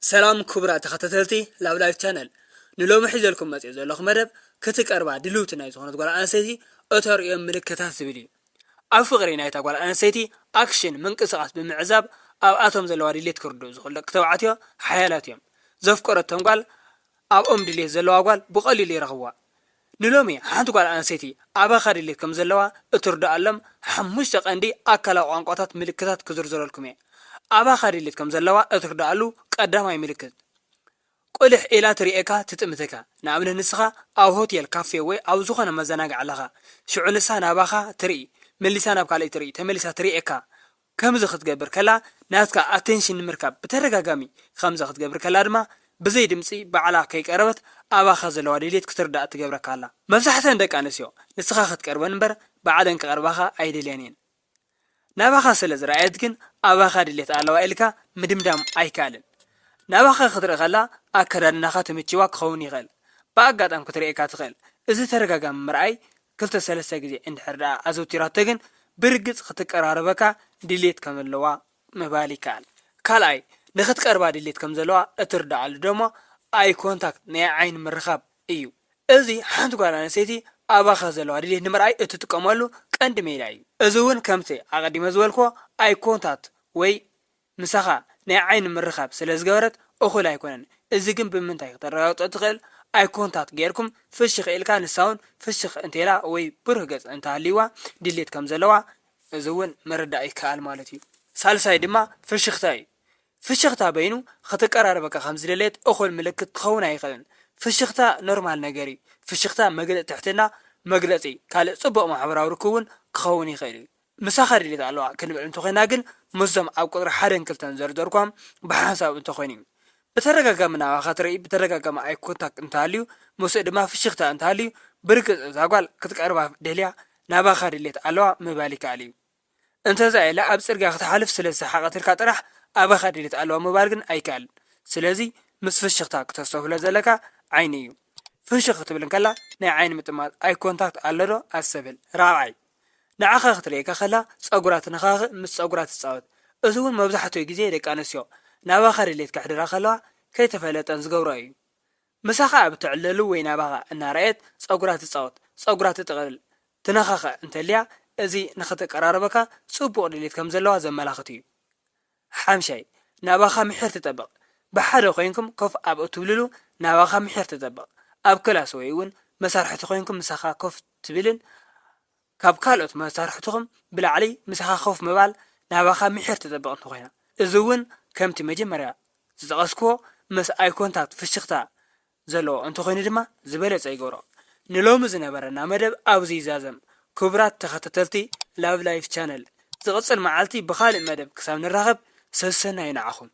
ሰላም ክቡራት ተኸታተልቲ ላቭ ላይፍ ቻነል፣ ንሎሚ ሒዘልኩም መፅእ ዘለኹ መደብ ክትቀርባ ድልውቲ ናይ ዝኾነት ጓል ኣንስተይቲ እተርእዮም ምልክታት ዝብል እዩ። ኣብ ፍቕሪ ናይታ ጓል ኣንስተይቲ ኣክሽን ምንቅስቓስ ብምዕዛብ ኣብኣቶም ዘለዋ ድሌት ክርድኡ ዝኽእሉ ደቂ ተባዕትዮ ሓያላት እዮም። ዘፍቀረቶም ጓል ኣብኦም ድሌት ዘለዋ ጓል ብቐሊሉ ይረኽብዋ። ንሎሚ ሓንቲ ጓል ኣንስተይቲ ኣባኻ ድሌት ከም ዘለዋ እትርድኣሎም ሓሙሽተ ቀንዲ ኣካላዊ ቋንቋታት ምልክታት ክዝርዝረልኩም እየ። ኣባኻ ድሌት ከም ዘለዋ እትርድኣሉ ቀዳማይ ምልክት፣ ቁልሕ ኢላ ትርእየካ፣ ትጥምተካ። ንኣብነት ንስኻ ኣብ ሆቴል፣ ካፌ ወይ ኣብ ዝኾነ መዘናግዒ ኣለኻ። ሽዑ ንሳ ናባኻ ትርኢ፣ መሊሳ ናብ ካልእ ትርኢ፣ ተመሊሳ ትርእየካ። ከምዚ ክትገብር ከላ ናትካ ኣቴንሽን ንምርካብ ብተደጋጋሚ ከምዚ ክትገብር ከላ ድማ ብዘይ ድምፂ ባዕላ ከይቀረበት ኣባኻ ዘለዋ ድሌት ክትርዳእ ትገብረካ ኣላ። መብዛሕተን ደቂ ኣንስትዮ ንስኻ ክትቀርበን እምበር ባዕለን ክቐርባኻ ኣይደልያን እየን። ናባኻ ስለ ዝረኣየት ግን ኣባኻ ድሌት ኣለዋ ኢልካ ምድምዳም ኣይከኣልን። ናባኻ ክትርኢ ከላ ኣከዳድናኻ ተመችዋ ክኸውን ይኽእል። ብኣጋጣሚ ክትርእየካ ትኽእል። እዚ ተደጋጋሚ ምርኣይ ክልተ ሰለስተ ግዜ እንድሕር ደኣ ኣዘውቲራቶ ግን ብርግጽ ክትቀራረበካ ድሌት ከም ኣለዋ ምባል ይከኣል። ካልኣይ፣ ንኽትቀርባ ድሌት ከም ዘለዋ እትርድኣሉ ደሞ ኣይ ኮንታክት ናይ ዓይኒ ምርኻብ እዩ። እዚ ሓንቲ ጓል ኣንስተይቲ ኣባኻ ዘለዋ ድሌት ንምርኣይ እትጥቀመሉ ቀንዲ ሜላ እዩ። እዚ እውን ከምቲ ኣቐዲመ ዝበልክዎ ኣይ ኮንታክት ወይ ምሳኻ ናይ ዓይኒ ምርኻብ ስለ ዝገበረት እኹል ኣይኮነን። እዚ ግን ብምንታይ ክተረጋግጾ ትኽእል? ኣይ ኮንታክት ጌርኩም ፍሽኽ ኢልካ ንሳ እውን ፍሽኽ እንተኢላ ወይ ብሩህ ገጽ እንተሃልይዋ ድሌት ከም ዘለዋ እዚ እውን ምርዳእ ይከኣል ማለት እዩ። ሳልሳይ ድማ ፍሽኽታ እዩ። ፍሽኽታ በይኑ ክትቀራረበካ ከም ዝደለየት እኹል ምልክት ክኸውን ኣይኽእልን። ፍሽኽታ ኖርማል ነገር እዩ። ፍሽኽታ መግለጺ ትሕትና፣ መግለጺ ካልእ ጽቡቕ ማሕበራዊ ርክብ እውን ክኸውን ይኽእል እዩ። ምሳኻ ድሌት ኣለዋ ክንብል እንተኾይና ግን ምስዞም ኣብ ቁጽሪ ሓደን ክልተን ዘርዘርኳም ብሓንሳብ እንተኾይኑ እዩ። ብተደጋጋሚ ናባኻ ትርኢ፣ ብተደጋጋሚ ኣይ ኮንታክት እንተሃልዩ፣ ምስኡ ድማ ፍሽኽታ እንተሃልዩ፣ ብርግጽ እዛ ጓል ክትቀርባ ደልያ ናባኻ ድሌት ኣለዋ ምባል ይከኣል እዩ። እንተዛ ኢላ ኣብ ጽርግያ ክትሓልፍ ስለ ዝሰሓቐትልካ ጥራሕ ኣባኻ ድሌት ኣለዋ ምባል ግን ኣይከኣልን። ስለዚ ምስ ፍሽኽታ ክተስተብህሎ ዘለካ ዓይኒ እዩ። ፍሽኽ ክትብል እንከላ ናይ ዓይኒ ምጥማት ኣይ ኮንታክት ኣሎ ዶ ኣስተብህል። ራብዓይ፣ ንዓኻ ክትርእየካ ከላ ጸጉራ ትነኻኽእ፣ ምስ ጸጉራ ትጻወት። እዚ እውን መብዛሕትኡ ግዜ ደቂ ኣንስትዮ ናባኻ ድሌት ከሕድራ ከለዋ ከይተፈለጠን ዝገብርኦ እዩ። ምሳኻ ኣብ እትዕለሉ ወይ ናባኻ እናረኣየት ጸጉራ ትጻወት፣ ጸጉራ ትጥቕልል፣ ትነኻኽእ እንተልያ፣ እዚ ንኽትቀራረበካ ጽቡቕ ድሌት ከም ዘለዋ ዘመላኽት እዩ። ሓምሻይ፣ ናባኻ ምሒር ትጠብቕ። ብሓደ ኮይንኩም ኮፍ ኣብ እትብልሉ ናባኻ ምሒር ትጠብቕ። ኣብ ክላስ ወይ እውን መሳርሕቲ ኮይንኩም ምሳኻ ኮፍ ትብልን ካብ ካልኦት መሳርሕትኹም ብላዕሊ ምሳኻ ኮፍ ምባል ናባኻ ምሒር ትጠብቕ እንተኾይና፣ እዚ እውን ከምቲ መጀመርያ ዝጠቐስክዎ ምስ ኣይ ኮንታክት ፍሽኽታ ዘለዎ እንተኾይኑ ድማ ዝበለጸ ይገብሮ። ንሎሚ ዝነበረና መደብ ኣብዚ ይዛዘም። ክቡራት ተኸታተልቲ ላቭ ላይፍ ቻነል፣ ዝቕጽል መዓልቲ ብኻልእ መደብ ክሳብ ንራኸብ ሰሰናዩ ንዓኹም።